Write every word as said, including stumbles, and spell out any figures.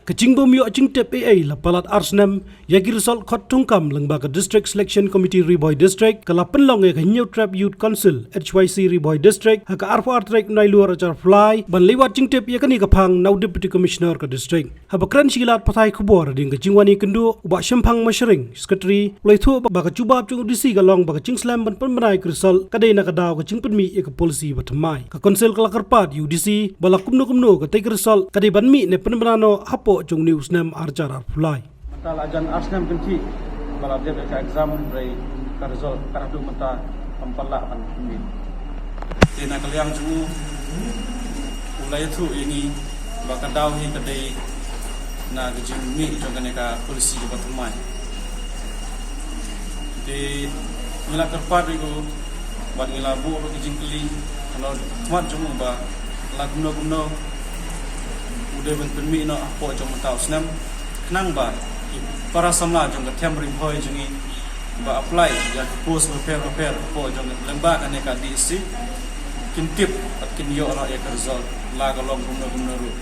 Ka jingbym ïoh jingtip ei ei la palat ar snem ïa ki result khot thungkam lyngba ka District Selection Committee Ri Bhoi District ka la pynlong ïa ka Hynñiewtrep Youth Council H Y C Ri Bhoi District ha ka arphew ar tarik Nailur arhajar arphew lai ban leit wad jingtip ïa kane ka phang na u Deputy Commissioner ka District. Haba kren sha ki lad pathai khubor hadien ka jingwan ïakynduh, u Bah Shemphang Mashring, Secretary, u la ïathuh ba ka jubab jong u D C ka long ba ka jingslem ban pynbna ïa ka result ka dei na ka daw ka jingpynmih ïa ka policy ba thymmai. Ka Council ka la kyrpad ïa u D C ba la kumno kumno katei ka result ka dei ban mih ne pynbna noh hapoh jong une u snem arhajar arphew lai. Mynta la jan ar snem kynthih ba la dep ïa ka exam, hynrei ka result ka haduh mynta kam pat lah ban pynmih. Te na ka liang jong u, u la ïathuh ïa ngi ba ka daw hi ka dei na ka jingmih jong kane ka policy kaba thymmai. Te ngi la kyrpad ïa u bad ngi la buh ruh ka jingkylli halor khmat jong u ba la kumno kumno u dei ban pynmih noh hapoh jong mynta u snem, khnang ba ki para samla jong ka Them Ri Bhoi jong ngi ba apply ïa ki post bapher bapher hapoh jong, lyngba kane ka D S C, kin tip bad kin ïoh noh ïa ka result la ka long kumno kumno ruh.